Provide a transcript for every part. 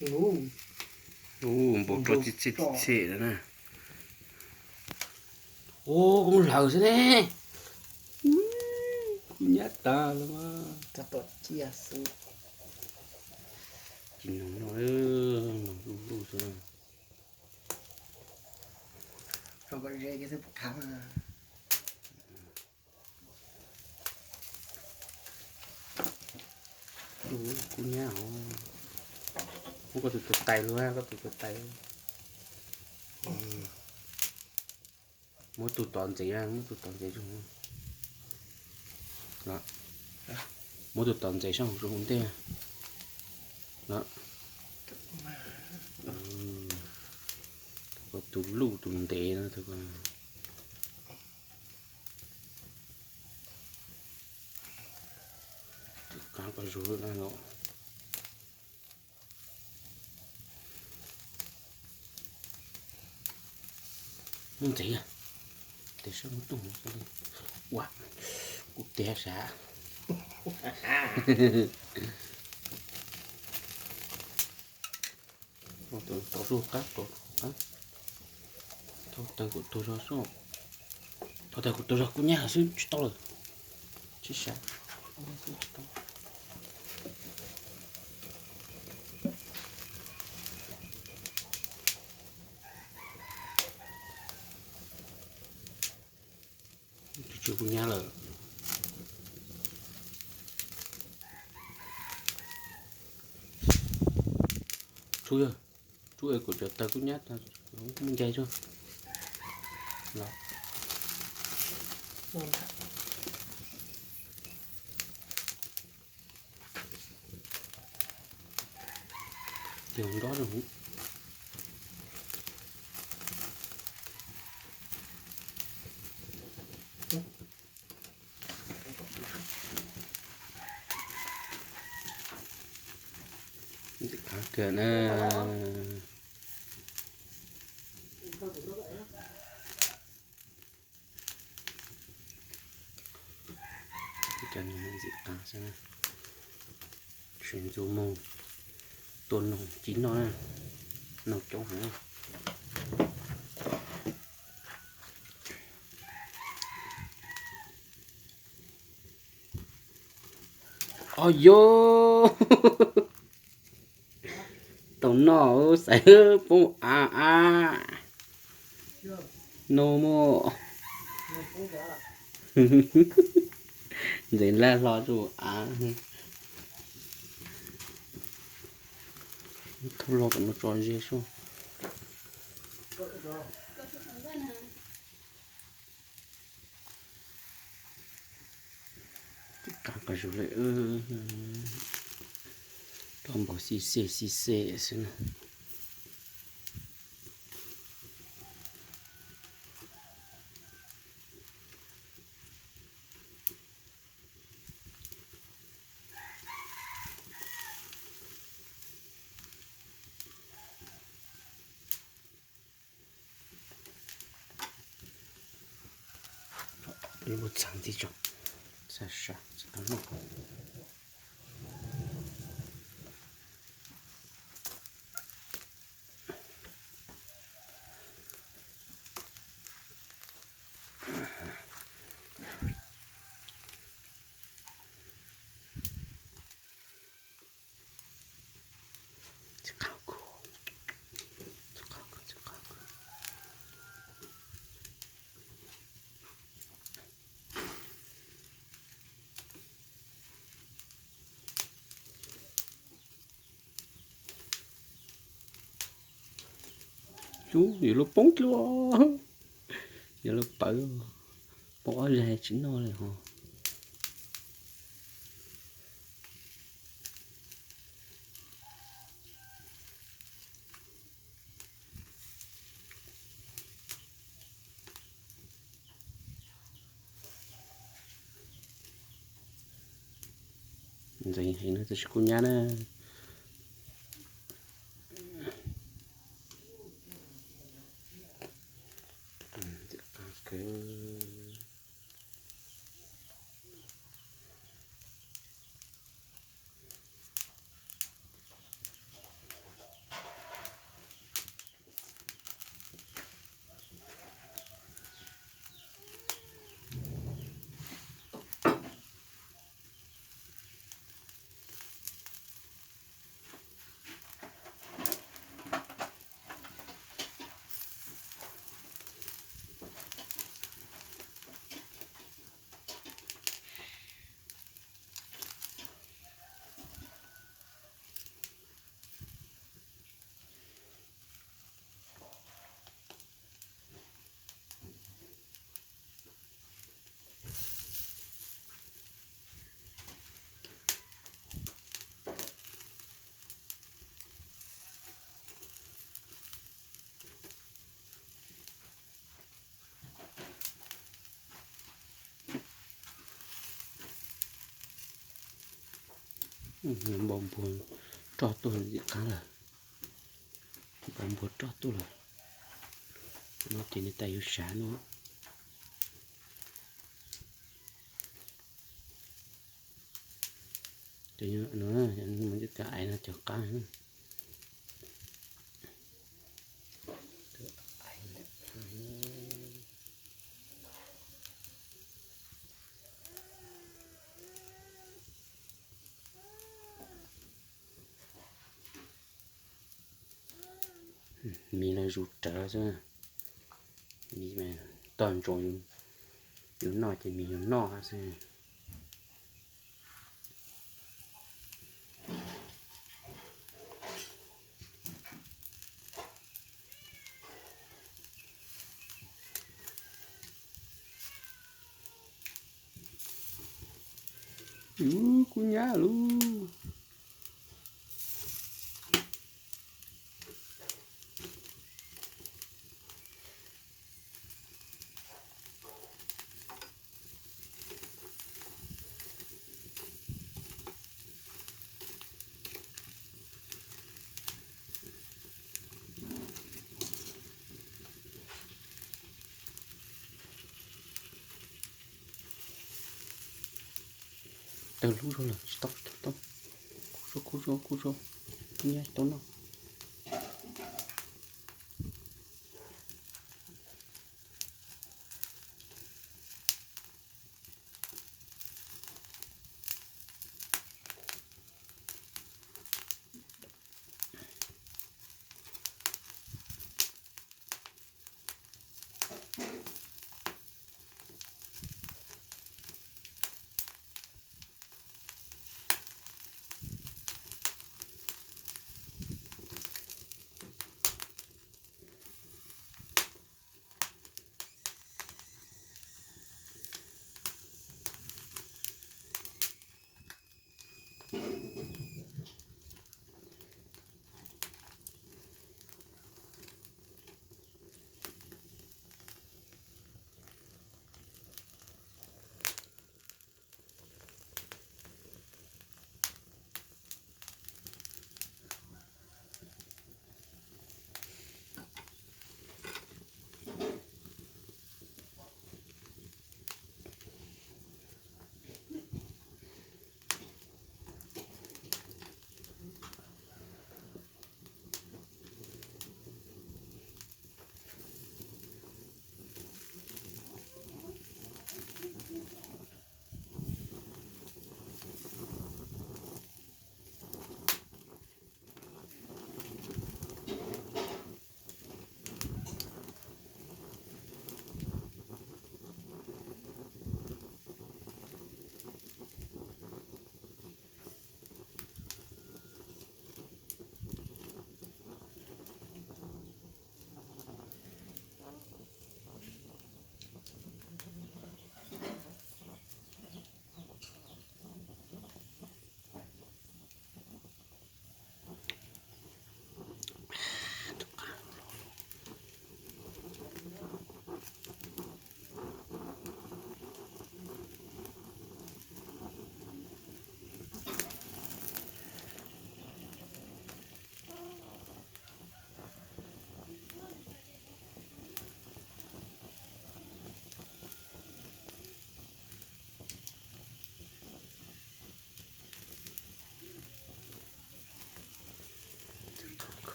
Ub, npau roj txi txhej txi txhej lawm na. Ub, koob lawm xwb ne. Kub nyab tas lawm mas. Tsis noog no, noog luj luj xwb. Kub nyab hov. Muab koj tus tais tais los, koj tus tais tais. Muab tus tod ntxiv, muab tus tod ntxiv zoo. Muab tus tod ntxiv sab hauv zoo ntej. Tus luj tus ntev no. Tus qab koj zus no. Ntxiv, tes sab mus tuaj ua kuv tiag sav. Tau rau qab, tau qab. Thaum tawg kuv tuag zog xwb. Thaum tawg kuv tuag zog kub nyab xwb tsis tau lawm. Tsis sab. Tsis kub nyab lawm. Tsuj yog, tsuj es kuv cov taw kub nyab tas, muaj ncaig tsuj. Tig nrob rau hauv. Ntxim qab kawg na. Cov no ntxim qab xwb. Tsis ntxuav moog tuaj noog cib noj na, noog coob heev. Os yos, tau noj xaiv poob av av. No muaj ntxeev laj hlo rau av. Thauj loj kom no tso ze soj. Qab qas zus li, roj npaum xib xej xib xej xwb na. Ib lub txhab ntxiv tso, txhab sab txhab qab noj. Ub, yuav luag poob dlua, yuav luag pawv, poob ob zaug tsis noj li ho. Ntxeev heev no tab sis kub nyab na. Npau npuag roj tuaj ntxim qab lawm. Npau npuag roj tuaj lawm. No ces nws tas yuav sav no. Ces no, cov aiv no cov qab. Mis no zus rawv xwb. Mis toj ntsoov yus noj ces mis yus noj xwb. Ub, kub nyab lauj. Tawg lub zog lawm, tsis tau, tsis tau, tsis tau. Kub zog, kub zog, kub zog. Kub nyab tsis tau noj.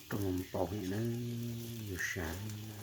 Rau mus npaum li na, yus sav.